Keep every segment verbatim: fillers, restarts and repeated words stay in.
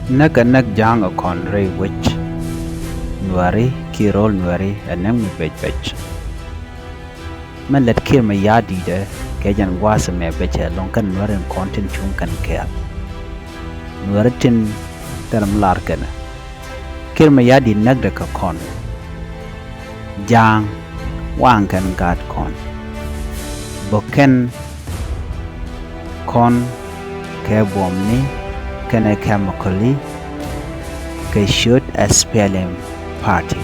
Näk ɛ näk Ja̱a̱ŋ ɛ kɔn rɛy wec. Nuääri kiɛ ro̱l Nuääri ɛ näk mi bec bec. Mɛ lät Kiir Mayardit ɛ kɛ jɛn gua̱a̱th ɛmɛ bec ɛ lɔ̱ŋ kɛn Nuääri in kɔn tin cuŋ kɛn kɛɛl. Nuääri tin thil mi lar kɛn ɛ Kiir Mayardit näkdɛ kɛ kɔn. Ja̱a̱ŋ waŋ kɛn gaat kɔn. Bä kɛn kɔn kɛ buɔ̱mni kɛnɛ chemical-i kɛ ciöt SPLM party.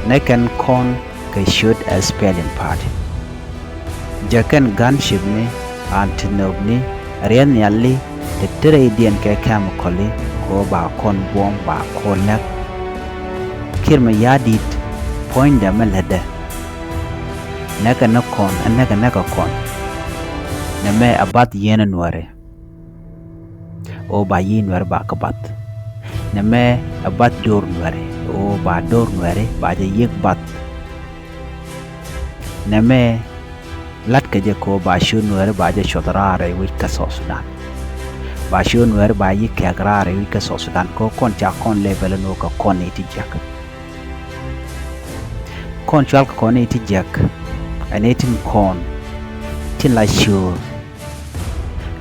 Näk kɛn kɔn kɛ ciöt SPLM party. Jäk kɛn gunship-ni, antinop-ni, riɛth nhiali, ti ti rɛydiɛn kɛ chemical-i kɛ ɣöö ba kɔn buɔ̱m ba kɔn näk. Kiir Mayardit puɔ̱nydɛ mi lätdɛ. Näk ɛ näk kɔn, ɛ näk ɛ näk ɛ kɔn. Nɛmɛ ɛ bath yieen ɛ Nuääri. Ɣöö ba yiëë Nuääri ba kɛ bath. Nɛmɛ ɛ bath do̱r Nuääri. Ɣöö ba do̱r Nuääri ba jɛ yiëk bath. Nɛmɛ la̱tkɛ jɛ kɛ ɣöö ba ciöt Nuääri ba jɛ cuɔth raar rɛy wec kä South Sudan. Ba ciöt Nuääri ba yiëk kɛ̈k raar rɛy wec kä South Sudan kɛ ɣöö kɔn ca kɔn level ɛn ɣöö kɛ kɔn nɛy ti jiäk. Kɔn cual kɛ kɔn nɛy ti jiäk ɛ nɛy tin kɔn tin la ciöör.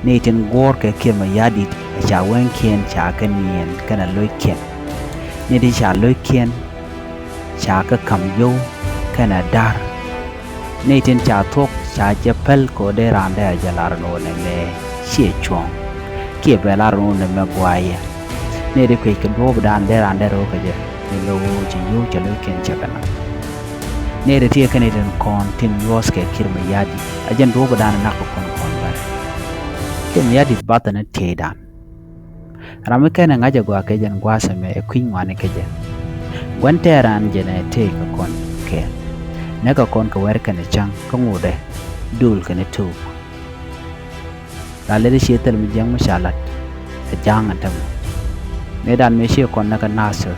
Nɛy tin guɔ̱ɔ̱r kɛ Kiir Mayardit ɛ ca weckiɛn ca kɛ niɛn kɛnɛ lo̱ckiɛn. Nɛy tin ca lo̱ckiɛn ca kɛ ka̱m yio̱w kɛnɛ da̱r. Nɛy tin ca thuɔ̱k ca jɛ päl kɛ ɣöö dee raan dee a jɛ lar ɛn ɣöö nɛmɛ ciɛ cuɔ̱ɔ̱ŋ. Kiɛ bɛ lar ɛn ɣöö nɛmɛ gua̱a̱yɛ. Nɛy ti kuec kɛ duɔ̱ɔ̱pdan dee raan dee rɔ̱ kɛ jɛ. Ni lo̱ ɣöö ci yio̱w cɛ lo̱ckiɛn cɛ kɛ naŋ. Nɛy ti tiee kɛn itin kɔn tin yuɔ̱ɔ̱s kɛ Kiir Mayardit. A jɛn duɔ̱ɔ̱pdan nak kɛ kɔn kɔn bɛr. Kiir Mayardit bath ɛn tieeydan. Ram mi kɛn ɛ ŋa̱c ɛ gɔaa kɛ jɛn gua̱a̱th ɛmɛ ɛ kui̱ny ŋuani kɛ jɛ. Gua̱n tɛɛr raan jɛn ɛ tëë kɛ kɔn kɛɛl. Näk kɛ kɔn kɛ wɛr kɛnɛ cäŋ kä ŋotdɛ. Dul kɛnɛ tuuk. La lɛt i̱ ciɛ thil mi jiäk mi ca lat. Ɛ Ja̱a̱ŋ ɛn tämɛ. Nɛy dan mëë ciɛ kɔn näk ɛ Nasir.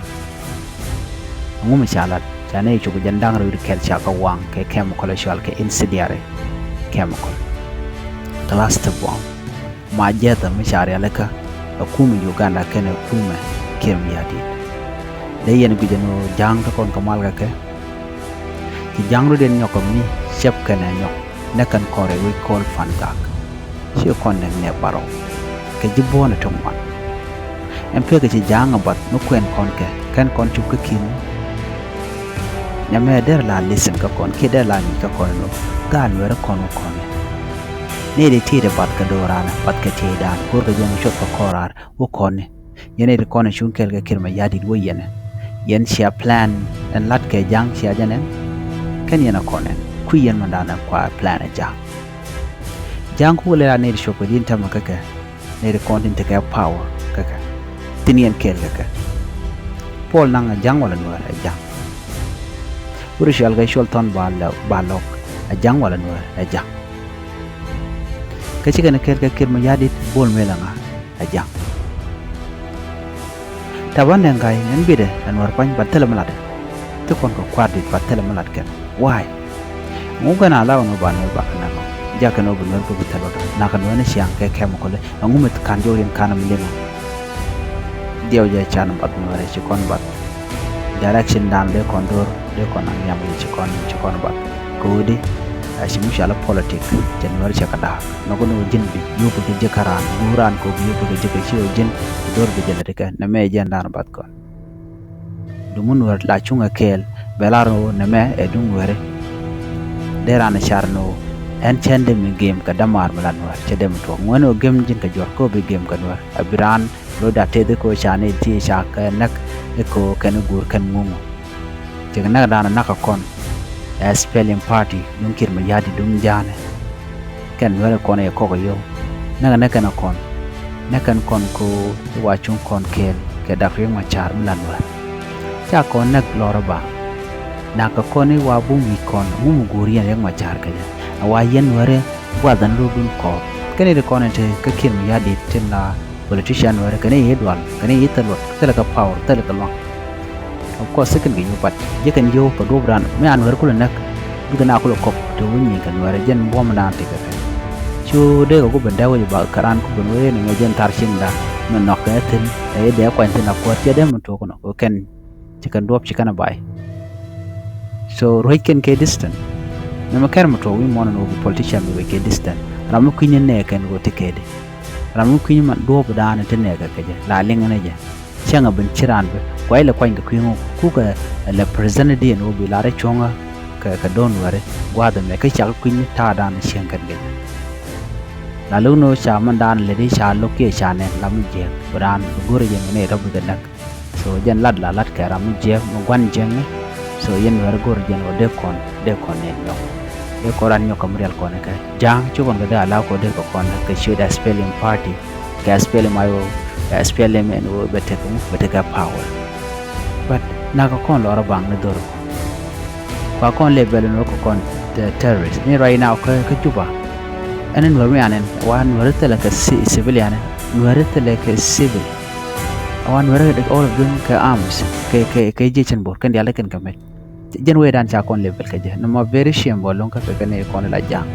Ɛŋu mi ca lat ca nɛy cuk jɛn da̱ŋ rɛw kɛl ca kɛ waŋ kɛ chemical ɛ cɔal kɛ incendiary chemical. Cluster bomb. Ma jiɛth mi ca rialikä ɛ kumɛ Uganda kɛnɛ kumɛ Kiir Mayardit. Dee yɛn guic ɛn ɣöö Ja̱a̱ŋ te kɔn kɛ mal kɛ kɛ. Ci Ja̱a̱ŋ rut yɛn nyɔk kɛ mi cɛp kɛnɛ nyɔk näk kɛn kɔn rɛy wec kɔl Pan Gak. Ci kɔn nɛk nɛk barɔw kɛ ji̱ buɔ̱ɔ̱n ɛ ti ŋuan. Ɛn pekɛ ci Ja̱a̱ŋ ɛ bath mi kuɛn kɔn kɛ kɛn kɔn cop kä ki̱n. Nɛmɛ dɛr la listen kä kɔn kiɛ dɛr la ŋi̱i̱c kä kɔn ɛn ɣöö gaat Nuɛɛri kɔn wä kɔn ɛ. Nɛy dee ti̱i̱t ɛ bath kɛ do̱raanɛ bath kɛ tieydan go̱rkɛ jɛ mi cuɔth kɛ kɔn raar wä kɔn ɛ. Yɛn nɛy ti kɔn ɛ cuŋ kɛɛl kɛ Kiir Mayardit wä yɛn ɛ. Yɛn cia plan ɛn la̱t kɛ Ja̱a̱ŋ cia jɛn ɛn. Kɛn yɛn ɛ kɔn ɛn kui̱ yɛn mɛndan ɛ kua plan ɛ Ja̱a̱ŋ. Ja̱a̱ŋ kukɛ lɛ la nɛy ti cuɔp kɛ di̱n täämɛ kä kɛ. Nɛy ti kɔn tin tekɛ power kä kɛ. Tin yɛn kɛɛl kä kɛ. Puɔl naŋ ɛ Ja̱a̱ŋ walɛ Nuɛɛr ɛ Ja̱a̱ŋ. Wut ɛ cual kɛ cuɔl thɔn ba lɔk, ba lɔk ɛ Ja̱a̱ŋ walɛ Nuɛɛr ɛ Ja̱a̱ŋ. Kä cikɛ ni kɛɛl kä Kiir Mayardit Bol Mel ɛŋa ɛ Ja̱a̱ŋ. Taban nɛ ŋa̱c ɛn bitdɛ ɛ Nuɛɛr pua̱ny ba thilɛ mi latdɛ. Ti kɔn kɛ kua̱r dit ba thilɛ mi lat kɛn. Why? Ŋu gɛn a la wä ni ba Nuɛɛr ba kɛ näk ɔ. Jakɛ ni wä bi Nuɛɛr bi bi thil wä dɔ̱. Nak kɛ Nuɛɛr ni ciaŋ kɛ kɛm kɔlɛ. Ɛŋu mi kan jɔw yɛn kan mi liŋ ɔ. Diɛw jɛ can bath Nuɛɛr ci kɔn bath. Direction dan dee kɔn do̱r dee kɔn a nhiam ci kɔn ci kɔn bath. Kɛ ɣöö di a ci mi cɔal i̱ politic cɛ Nuɛɛr cɛ kɛ da̱a̱k. Nɔk ni ɣöö ji̱n bi yio̱w bi kɛ jiäk kä raan guur raan kɛ ɣöö bi yio̱w bi kɛ jiäk kɛ ci ɣöö ji̱n bi do̱r bi jɛ lät kɛ nɛmɛ jɛn dan bath kɔn. Duŋ mi Nuɛɛr la cuŋɛ kɛɛl bɛ lar ni ɣöö nɛmɛ ɛ duŋ Nuɛɛri. Dee raan ɛ car ni ɣöö ɛn cɛn dee mi gem kɛ dämaar mi la Nuɛɛr cɛ dee mi tuɔɔk ŋuɛ̈ni ɣöö gem ji̱n kɛ juɔ̱r kä ɣöö bi gem kɛ Nuɛɛr ɛ bi raan lo̱cda teth i̱ kɛ ɣöö ca nɛy ti ca kɛ näk i̱ kɛ ɣöö kɛn i̱ guur kɛn ŋuŋ ɔ. Cɛ kɛ näk dan ɛ nak kɛ kɔn ɛ SPLM party duŋ Kiir Mayardit duŋ Ja̱a̱ŋ ɛ. Kɛn Nuɛɛri kɔn ɛ kɔk ɛ yio̱w. Näk ɛ näk kɛn ɛ kɔn. Näk kɛn kɔn kɛ ɣöö i̱ wa cuŋ kɔn kɛɛl kɛ Dak Riek Machar mi la Nuɛɛr. Ca kɔn näk lɔr ɛ ba. Nak kɛ kɔn i̱ wa bum wi̱c kɔn ŋu mi guur yɛn Riek Machar kɛ jɛ. Ɛ wa yɛn Nuɛɛri gua̱th ɛn rotdun kɔɔr. Kɛn i̱ ti kɔn ɛ te kä Kiir Mayardit tin la politician Nuɛɛri kɛn i̱ i̱ dual kɛn i̱ i̱ thil luɔt thilɛ kɛ power thilɛ kɛ luaŋ. Of course, kɛn kɛ yio̱w, but jɛ kɛn yio̱w kɛ duɔ̱ɔ̱pdan mi an Nuɛɛri kulɛ näk. Bikɛ na kulɛ kɔk te wä nyieny kɛ Nuɛɛri jɛn buɔ̱mdan ti kɛ kɛ. Cu dee kɛ ku ben dee wec ba kɛ raan ku ben wee ni ŋɛ jɛn thar cieŋdan. mi nɔk kɛ thi̱n, ɛ i̱ dee kuany thi̱n a kuäär, /cɛ dee mi tuɔɔk kɛ nɔ, kɛ kɛn ci kɛn duɔ̱ɔ̱p ci kɛn a bay. So ruec kɛn kɛ distant. Nɛmɛ kɛn mi tuɔɔk wi̱i̱ muɔ̱ɔ̱n ɛn ɣöö bi politician mi ruec kɛ distant. Ram mi kui̱ny ni nɛɛkɛ ɛn ɣöö ti kɛ di. Ram mi kui̱ny man duɔ̱ɔ̱p daanɛ ti nɛɛkɛ kɛ jɛ, la liŋɛ ni jɛ. Cäŋ a ben ci raan bi kuay lɛ kuany kɛ kui̱ ŋuk kukɛ lɛ president di ɛn ɣöö bi lar i̱ cuɔ̱ŋä kɛ, kɛ do̱n wɛri gua̱a̱th ɛmɛ kä cak kui̱ny ta̱a̱ daanɛ cieŋ kɛn kɛ jɛ. La lo̱k ni ɣöö ca man daanɛ lɛ di ca lo̱k kiɛ ca nɛn lam mi jiääk bi raan bi go̱r jɛ mi nɛy rɔ̱ bikɛ näk. So jɛn lat la lat kɛ ram mi jiääk mi gua̱n jiääkni. So yɛn Nuäär go̱r jɛn ɣöö dee kɔn, dee kɔn nɛn nyɔk. Dee kɔn ran nyɔk kɛ mi rial kɔn kɛ ja̱a̱ŋ, ci kɔn kɛ dee ala kɔ dee kɛ kɔn kɛ ciöt S P L M party, kɛ S P L M I O, kɛ S P L M ɛn ɣöö bɛ tekɛ ŋu, bɛ tekɛ power. But nakä kɔn lɔrä baŋ ni dhor kɔn. Kua kɔn lɛ bɛl ni wä kɛ kɔn, eh, terrorist. Ni right now kä, kä Juba. Ɛn ni Nuäär mi anɛn, wa Nuäär thilɛ kɛ ci-, civilian, Nuäär thilɛ kɛ civil. Wa Nuäär all of them kɛ arms, kɛ, kɛ, kɛ jiecin bor, kɛn diaal kɛn kɛ mec. Jɛn wee dan ca kɔn lɛ bɛl kɛ jɛ. Nɔmɔ very shame bɔ loŋ kä kɛ, kɛ ni kɔn la ja̱a̱ŋ.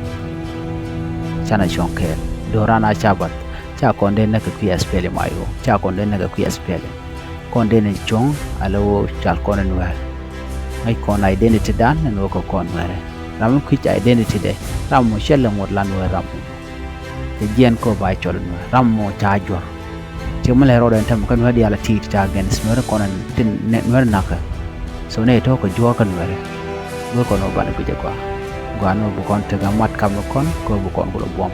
Canɛ cuɔ̱ŋ kɛɛl. Do̱ran a ca bath. Ca kɔn dee näk kɛ kui̱ S P L M I O. Ca kɔn dee näk kɛ kui̱ S P L M. Kɔn dee ni cuɔ̱ŋ ala wä cal kɔn in Nuäär. Ŋäc kɔn identity dan in wä kɛ kɔn Nuäärɛ. Ram in kui̱c identity dɛ. Ram mɔ cɛ lɛ ŋuɔt la Nuäär ram mɔ. Cɛ jiɛn kɔ ba cɔl in Nuäär. Ram mɔ ca juɔ̱r. Cɛ mi lɛ rɔɔdɛ in tɛm kä Nuäär diaal a ti̱i̱t ca against Nuäär kɔn in tin Nuäär nakä. So nɛ tɔ̱ kɛ juɔ̱ɔ̱r kä Nuäärɛ. Go̱r kɔn wä banɛ guic ɛ gɔaa. Gɔaa ni wä bi kɔn tekɛ mat kam ni kɔn kɛ wä bi kɔn kulɛ buɔ̱m.